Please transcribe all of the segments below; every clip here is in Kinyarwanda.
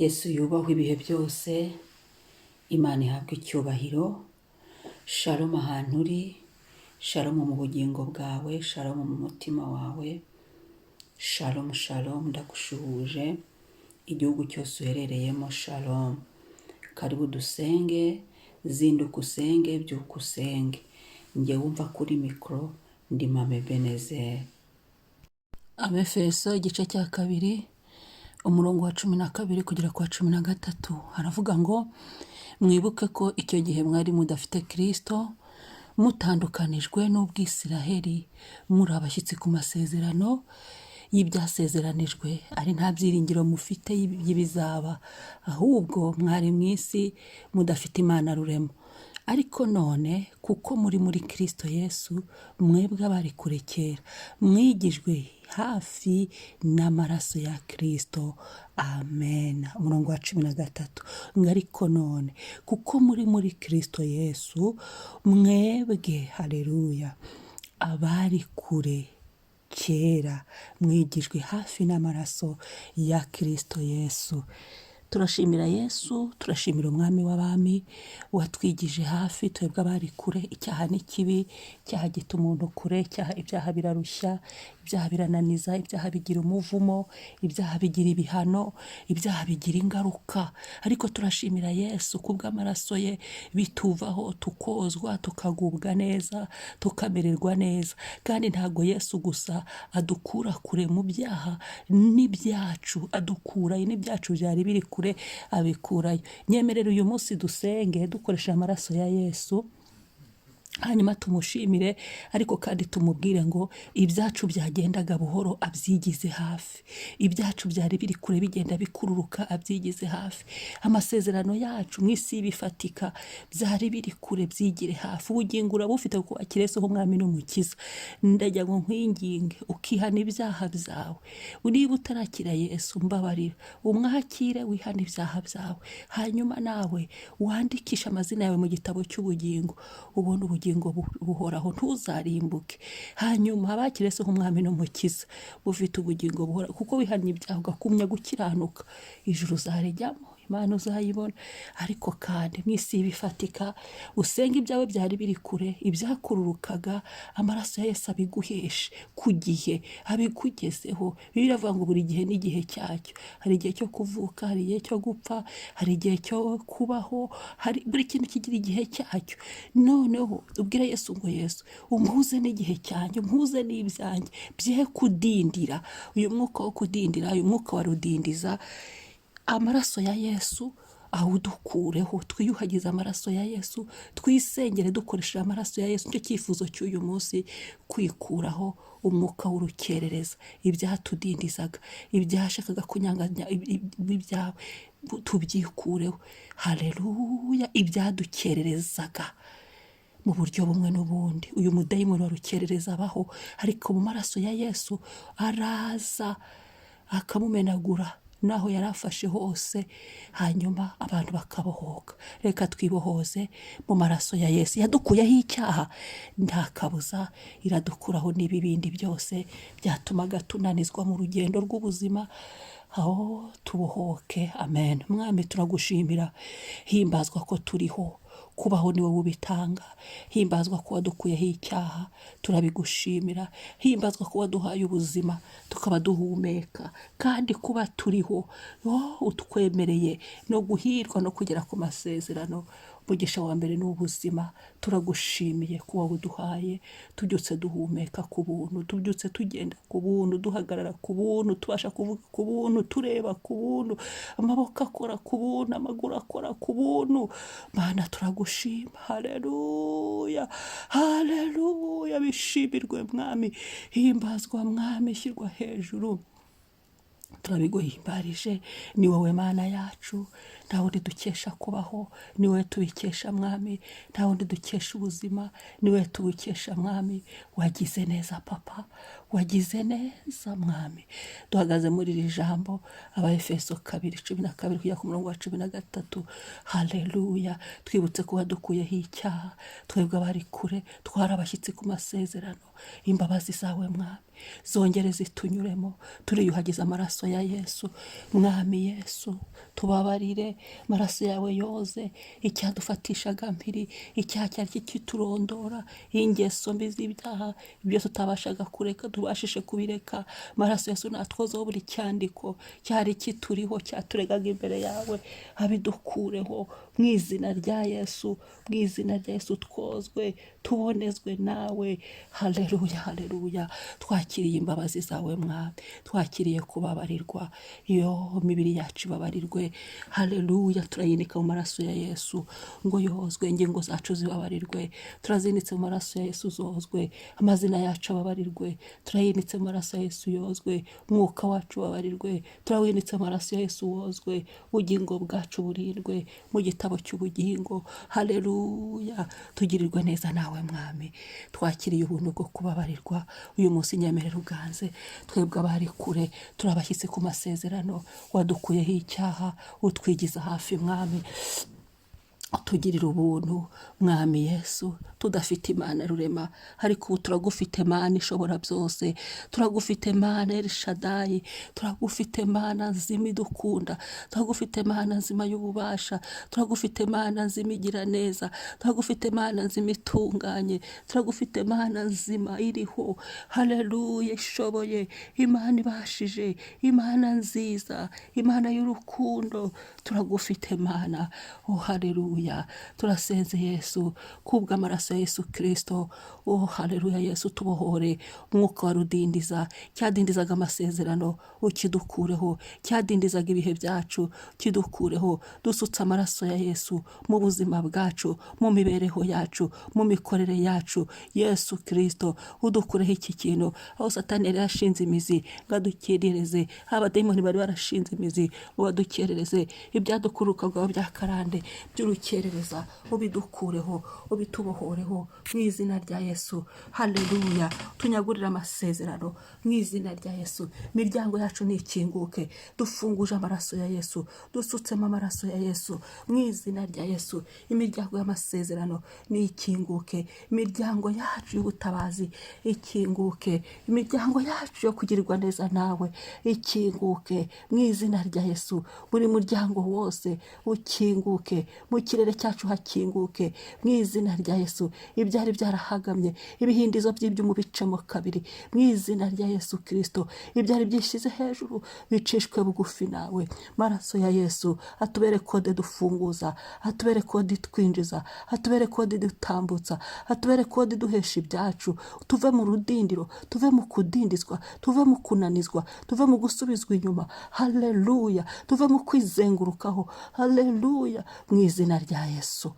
Yesu yubahwe ibihe byose, Imana ihabwe icyubahiro. Shalom ahantu uri, shalom mu bugingo bwawe, shalom mu mutima wawe, shalom shalom, ndagushuhuje igihugu cyose uherereyemo, shalom. Karibu dusenge, zinduka usenge, byuka usenge. Njye wumva kuri mikoro ndi Mama Ebenezer. Abefeso igice cya 2, umurongo wa 12 kugera ku wa 13, haravuga ngo: "Mwibuke ko icyo gihe mwari mudafite Kirisito, mutandukanijwe n'ubwisiraheli, muri abashyitsi ku masezerano y'ibyasezeranijwe, ari nta byiringiro mufite y'ibizaba, ahubwo mwari mu isi mudafite Imana Rurema. Ariko none kuko muri muri Kirisito Yesu, mwebwe abari kure kera, mwigijwe hafi n'amaraso ya Kirisito." Amen. Umurongo wa 13 ngo: "Ariko none kuko muri muri Kirisito Yesu, mwebwe," hareruya, "abari kure kera, mwigijwe hafi n'amaraso ya Kirisito Yesu." Turashimira Yesu, turashimira Umwami w'abami watwigije hafi twebwe abari kure. Icyaha ni kibi, icyaha gita umuntu kure, icyaha, ibyaha birarushya, ibyaha birananiza, ibyaha bigira umuvumo, ibyaha bigira ibihano, ibyaha bigira ingaruka. Ariko turashimira Yesu kubw'amaraso ye bituvaho, tukozwa, tukagubwa neza, tukamererwa neza. Kandi ntabwo Yesu gusa adukura kure mu byaha, n'ibyacu adukurayo, n'ibyacu byari biri kure abikurayo. Nyemerera uyu munsi dusenge dukoresheje amaraso ya Yesu, hanyuma tumushimire, ariko kandi tumubwire ngo ibyacu byagendaga buhoro abyigize hafi, ibyacu byari biri kure bigenda bikururuka abyigize hafi, amasezerano yacu mu isi y'ibifatika byari biri kure byigire hafi. Ubugingo urabufite kuko wakiriye Yesu nk'Umwami n'Umukiza. Ndajya ngo nkwinginge ukihana ibyaha byawe. Niba utarakira Yesu, mbabarira umwakire, wihane ibyaha byawe, hanyuma nawe wandikishe amazina yawe mu gitabo cy'ubugingo, ubone ubugingo buhoraho, ntuzarimbuke. Hanyuma abakiriye Yesu nk'Umwami n'Umukiza bufite ubugingo buhoraho, kuko wihannye ibyaha ugakumya gukiranuka, ijuru uzarijyamo, Imana uzayibona. Ariko kandi mu isi y'ibifatika usenga ibyawe byari biri kure, ibyakururukaga, amaraso ya Yesu abiguheshe ku gihe, abikugezeho. Bibiliya iravuga ngo buri gihe n'igihe cyacyo. Hari igihe cyo kuvuka, hari igihe cyo gupfa, hari igihe cyo kubaho, hari buri kintu kigira igihe cyacyo. Noneho ubwire Yesu ngo: "Yesu, umpuze n'igihe cyanjye, umpuze n'ibyanjye bye kudindira." Uyu mwuka wo kudindira, uyu mwuka wa rudindiza, amaraso ya Yesu awudukureho. Twiyuhagize amaraso ya Yesu, twisengere dukoresheje amaraso ya Yesu. Nicyo cyifuzo cy'uyu munsi, kwikuraho umwuka w'urukerereza, ibyatudindizaga, ibyashakaga kunyanganya ibyawe tubyikureho. Haleluya. Ibyadukererezaga mu buryo bumwe n'ubundi, uyu mudayimoni wa rukerereza abaho, ariko mu maraso ya Yesu araza akamumenagura naho yari afashe hose, hanyuma abantu bakabohoka. Reka twibohoze mu maraso ya Yesu. Yadukuyeho icyaha, nta kabuza iradukuraho n'ibibindi byose byatumaga tunanizwa mu rugendo rw'ubuzima, aho tubohoke. Amen. Mwami, turagushimira. Himbazwa ko turiho, kubaho ni wowe ubitanga. Himbazwa ko wadukuyeho icyaha, turabigushimira. Himbazwa ko waduhaye ubuzima, tukaba duhumeka, kandi kuba turiho, oh, utwemereye no guhirwa no kugera ku masezerano. Umugisha wa mbere ni ubuzima. Turagushimiye kuba uduhaye, tubyutse duhumeka ku buntu, tubyutse tugenda ku buntu, duhagarara ku buntu, tubasha kuvuga ku buntu, tureba ku buntu, amaboko akora ku buntu, amaguru akora ku buntu. Mana, turagushima. Haleluya, haleluya. Bishimirwe Mwami, himbazwa Mwami, shyirwa hejuru. Turabiguhimbarije, ni wowe Mana yacu. Nta wundi dukesha kubaho, ni wowe tubikesha, Mwami. Nta wundi dukesha ubuzima, ni wowe tubukesha, Mwami. Wagize neza, Papa, wagize neza, Mwami. Duhagaze muri iri jambo, Abaefeso 2:12 kugera ku murongo wa 13. Haleluya! Twibutse kuba dukuyeho icyaha, twebwe abari kure, twari abashyitsi ku masezerano. Imbabazi zawe, Mwami, zongere zitunyuremo. Turiyuhagiza amaraso ya Yesu. Mwami Yesu, tubabarire. Amaraso yawe yoze icyadufatishaga mpiri, icyaha cyari kikiturondora, ingeso mbi z'ibyaha, ibyo tutabashaga kureka tubashishe kubireka. Amaraso Yesu natwozeho buri cyandiko cyari kituriho, cyaturegaga imbere yawe, abidukureho mu izina rya Yesu. Mu izina rya Yesu twozwe, tubonezwe nawe. Haleluya, haleluya! Twakiriye imbabazi zawe, Mwami, twakiriye kubabarirwa. Iyo mibiri yacu ibabarirwe. Haleluya! Turayinika mu maraso ya Yesu ngo yozwe. Ingingo zacu zibabarirwe, turazinitse mu maraso ya Yesu, zozwe. Amazina yacu ababarirwe, turayinitse mu maraso ya Yesu, yozwe. Umwuka wacu ubabarirwe, turawinitse mu maraso ya Yesu, wozwe. Ubugingo bwacu burindwe mu gitabo cy'ubugingo. Haleluya! Tugirirwe neza nawe, Mwami. Twakiriye ubuntu bwo kubabarirwa uyu munsi. Nyemerera uganze. Twebwe abari kure, turi abashyitsi ku masezerano, wadukuyeho icyaha, utwigiza hafi, Mwami. Tugirira ubuntu, Mwami Yesu. Tudafite Imana Rurema, ariko ubu turagufite, Mana ishobora byose. Turagufite, Mana Elishadayi. Turagufite, Mana nzima idukunda. Turagufite, Mana nzima y'ububasha. Turagufite, Mana nzima igira neza. Turagufite, Mana nzima itunganye. Turagufite, Mana nzima iriho. Haleluya! Ishoboye, Imana ibashije, Imana nziza, Imana y'urukundo. Turagufite, Mana. Oh, haleluya! Turasenze, Yesu, kubw'amaraso ya Yesu Kirisito. Oh, haleluya! Yesu, tubohore umwuka wa rudindiza. Cyadindizaga amasezerano ukidukureho, cyadindizaga ibihe byacu kidukureho. Dusutse amaraso ya Yesu mu buzima bwacu, mu mibereho yacu, mu mikorere yacu. Yesu Kirisito, udukureho iki kintu aho Satani yari yarashinze imizi ngo adukerereze, abadayimoni bari barashinze imizi ngo badukerereze, ibyadukurukaga bya karande by'urukerereza, ubidukureho, ubitubohoreho mu izina rya Yesu. Haleluya! Tunyagurire amasezerano mu izina rya Yesu. Imiryango yacu nikinguke. Dufunguje amaraso ya Yesu, dusutsemo amaraso ya Yesu mu izina rya Yesu. Imiryango y'amasezerano nikinguke, imiryango yacu y'ubutabazi ikinguke, imiryango yacu yo kugirirwa neza nawe ikinguke mu izina rya Yesu. Buri muryango wose ukinguke, mu kirere cyacu hakinguke mu izina rya Yesu. Ibyari byarahagamye, ibihindizo by'ibyuma bicemo kabiri mu izina rya Yesu Kirisito. Ibyari byishyize hejuru bicishwe bugufi nawe. Maraso ya Yesu atubere kode dufunguza, atubere kode twinjiza, atubere kode dutambutsa, atubere kode duhesha ibyacu. Tuve mu rudindiro, tuve mu kudindizwa, tuve mu kunanizwa, tuve mu gusubizwa inyuma. Haleluya! Tuve mu kwizengurukaho. Haleluya! Mu izina rya Yesu.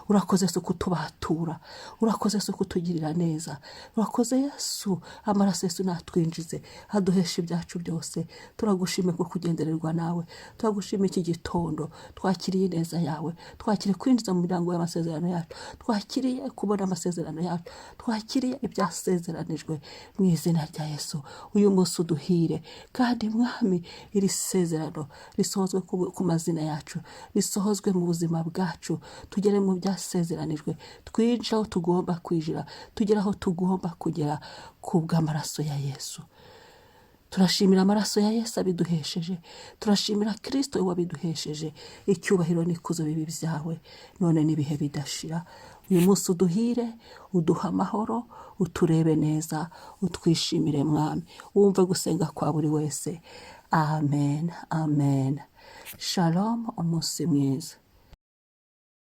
Urakoze, Yesu, kutubatura. Urakoze, Yesu, kutugirira neza. Urakoze, Yesu. Amaraso Yesu natwinjize, aduhesha ibyacu byose. Turagushimiye ko kugendererwa nawe. Turagushimiye iki gitondo. Twakiriye ineza yawe, twakiriye kwinjiza mu miryango y'amasezerano yacu, twakiriye kubona amasezerano yacu, twakiriye ibyasezeranijwe mu izina rya Yesu. Uyu munsi uduhire kandi, Mwami, iri sezerano risohozwe ku mazina yacu, risohozwe mu buzima bwacu. Tugere mu byasezeranijwe, twinjire aho tugomba kwinjira, tugere aho tugomba kugera ku bw'amaraso ya Yesu. Turashimira amaraso ya Yesu abiduhesheje. Turashimira Kirisito wabiduhesheje. Icyubahiro n'ikuzo bibi byawe none n'ibihe bidashira. Uyu munsi uduhire, uduha amahoro, uturebe neza, utwishimire, Mwami. Wumve gusenga kwa buri wese. Amen, amen. Shalom, umunsi mwiza.